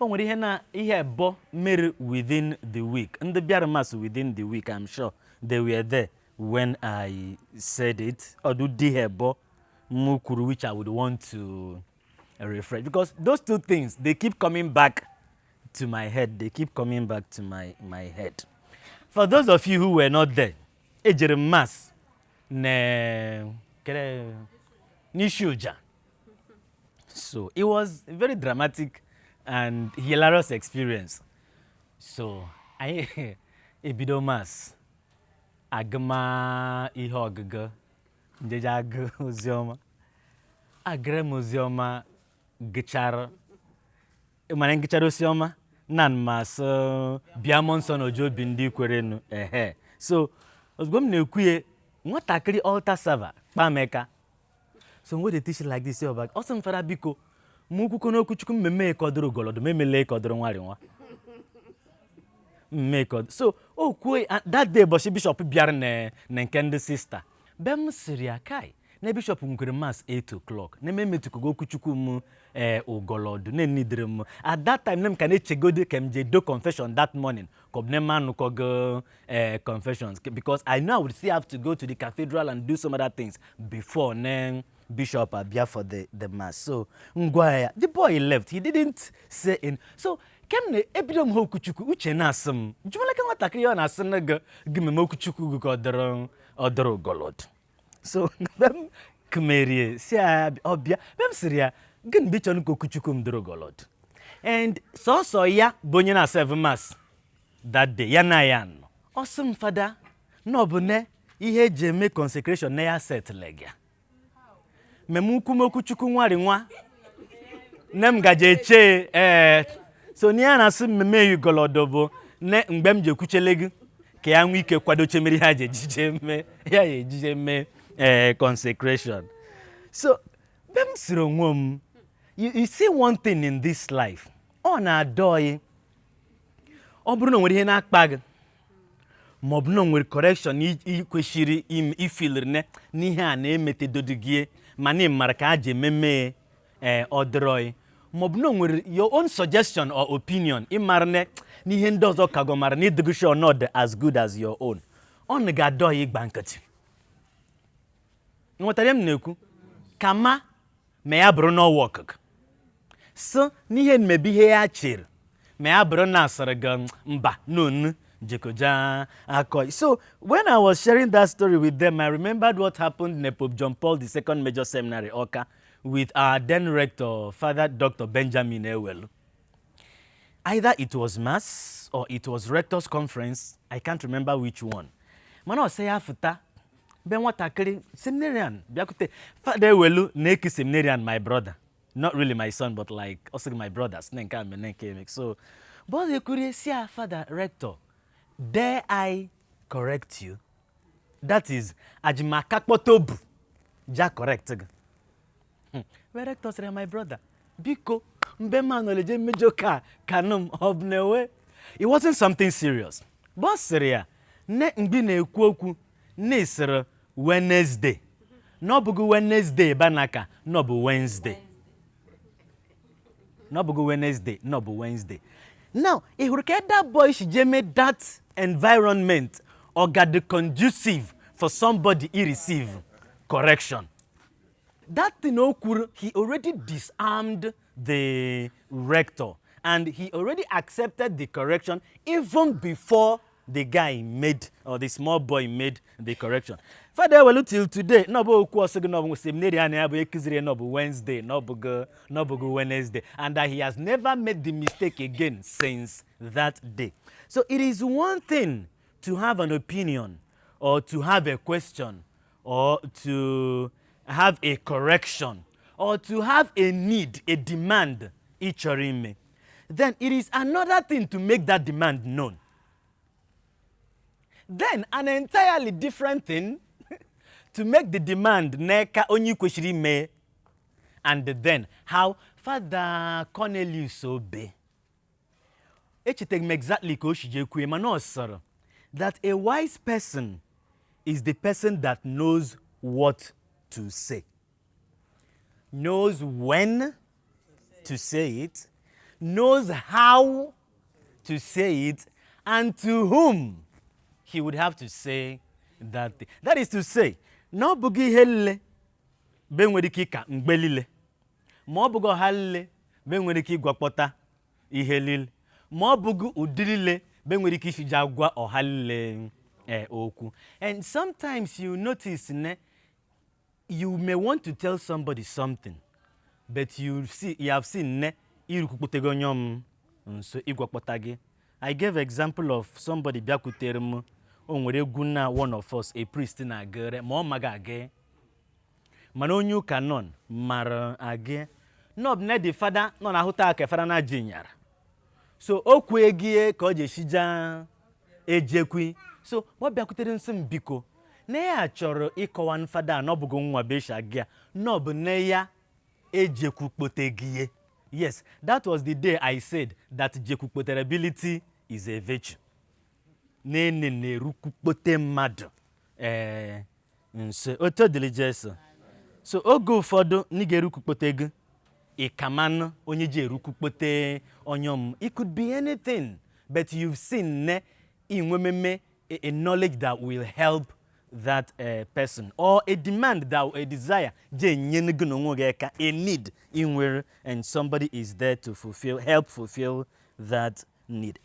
O nwere ihe na ihe ebo mere within the week. Ndị bịara Mass within the week, I'm sure they were there when I said it. Ọdụ ihe ebo m kwuru which I would want to refresh, because those two things, they keep coming back to my head. They keep coming back to my head. For those of you who were not there, ejere m Mass na kere n'isi ụja. So it was a very dramatic and hilarious experience. So anyị ebido Mass, agụma ihe ọgụgụ, njeje agụ oziọma, agụrụ m oziọma, gụchara, mana ngụchara oziọma na masị bịa mmụọ nsọ na oju obi ndị kwerenu ehe. So ozugbo m na-ekwu ya, nwatakịrị altar server kpameka so wey dey teach like this ọba ọsọ m, "Fada, biko, mụ kwukwo n'okwuchukwu mmemme ka ọ dịrị ugolodo ma emele ka ọ dịrị nwari nwa mme ka ọ. So o kwuo that day, ụbọchị bishọp bịara na nke ndị sista be m, sịrị ya kai na bishọp nkwere Mass 8 o'clock na eme emetụkogo okwuchukwu m ee ugolodo na-enidere m. At that time, nne m ka na-echegodi ka m jee do confession that morning, ka ọ bụ na m anụkọgo ee confessions, because I know I would still have to go to the cathedral and do some other things before ne bishop abịa for the Mass. So ngwa ya, the boy left. He didn't say in. So kem na ebido m ha okwuchukwu, uche na-asị m jụmalaka nwatakịrị ọ na-asị na gị gị meme okwuchukwu gị ka ọ dịrị ugolodo. So mgbe m kmerie si ya ọbịa be m, sịrị ya, "Gịnị bụ ịchọrọ ka okwuchukwu m dịrị ugolodo?" And sọsọ ya bụ onye na-serve Mass that day, ya na ya nọ. Ọ sị m, "Fada, na ọ bụ ne ihe eji eme consecration na ya settle gị mmemme ukwu chukwu nwari nwa nne m gaje eche." Ee, so n'ihe a na-asị mmemme ugolodo bụ ne mgbe m ji ekwuchele gị ka ya nwee ike kwadoche mmiri ha ji ejije mee ya ya ejije mee ee consecration. So be m sịrị onwe m, you see one thing in this life, ọ na-adọghị ọ bụrụ na o nwere ihe na-akpa gị, ma ọ bụ na o nwere correction ị kwesịrị ifiliri ne n'ihe a na-emetedodo gị, mana ị mara ka a ji ememe ee ọ dịrọghị, ma ọ bụ na o nwere your own suggestion or opinion ịmara ne n'ihe ndị ọzọ ka gọmara na ịdịgị sure not as good as your own, ọ na ga-adọ ya ịgba nkịtị. Nghọtara ihe m na-ekwu? Kama ma ya bụrụ na ọwa ọkụkụ so n'ihe mmebi ihe ya chere, ma ya bụrụ na asịrị gị mba n'onu jekoja akọ. So when I was sharing that story with them, I remembered what happened in the Pope John Paul II Major Seminary, Awka, with our then rector, Father Dr. Benjamin Ewelu. Either it was Mass or it was rector's conference, I can't remember which one, mana ọ sị ya fụta be nwatakịrị seminarian bịakwute Fada Ewelu na-eki seminarian, my brother, not really my son, but like also my brothers na nke a mere nke eme. So but ekwurie si ya, "Father Rector, dare I correct you?" That is, ajimaka kpọtobu ja correct gị. Wee rector sịrị ya, "My brother, biko, mgbe m anọleje mmejọ ka kanụ m ọ bụ na-ewe." It wasn't something serious, but ọ sịrị ya nne mgbe ị na-ekwu okwu nne sịrị Wednesday, na ọ bụghị Wednesday banaka, na ọ bụ Wednesday, na ọ bụghị Wednesday, na ọ bụ Wednesday. Now ị hụrụ ka that boy si jee mee that environment ọ ga dị conducive for somebody i receive correction. That thing o kwuru, he already disarmed the rector and he already accepted the correction even before the guy made or the small boy made the correction. Father Ewelu till today, na ọ bụ okwu ọsọ gị na ọ bụ seminary ya bụ ekuziri na ọ bụ Wednesday, na ọ bụghị Wednesday, and that he has never made the mistake again since that day. So it is one thing to have an opinion or to have a question or to have a correction or to have a need, a demand ị chọrọ ime. Then it is another thing to make that demand known. Then an entirely different thing to make the demand n'eka onye ị kwesịrị ime. And then how Father Cornelius Obe, echetaghị m exactly ka o si jee kwue, mana ọ sịrị that a wise person is the person that knows what to say, knows when to say it, Knows how to say it and to whom he would have to say that thing. That is to say, na ọ bụghị ihe nle be nwere ike ịka mgbe niile, ma ọ bụghị ọha nle be nwere ike ịgwakọta ihe niile, ma ọ bụghị ụdị niile be nwere ike isi ja gwa ọha niile okwu. And sometimes you notice ne you may want to tell somebody something, but you see, you have seen ne irukwukpotego onye m nso ịgwakọta gị. I gave example of somebody bịakwutere m. O nwere egwu na one of us, a priest, na-agere, ma ọ maghị aga, mana onye ụka nọn mara aga nọb na the fada nọ na-ahụta ka fada na ji nyara. So o kwuegie ka ọ ji esija ejekwi. So ọ bịakwutere nsị m, biko, na ya chọrọ ịkọwa fada na ọ bụghị nwa bụ esi aga ya, na ọ bụ na ya ejekwukpotegie. Yes, that was the day I said that jekwukpoterability is a virtue. Na-ene na-erukwukpote mmadụ ee nso otu dịrị Jesu. So oge ụfọdụ na ị ga-erukwukpote gị, ịkamanụ onye ji erukwukpote onye m. It could be anything, but you've seen ne inwememe a knowledge that will help that person, or a demand that a desire je enye gị n'onwe gị aka, a need inwere, and somebody is there to fulfill help fulfill that need.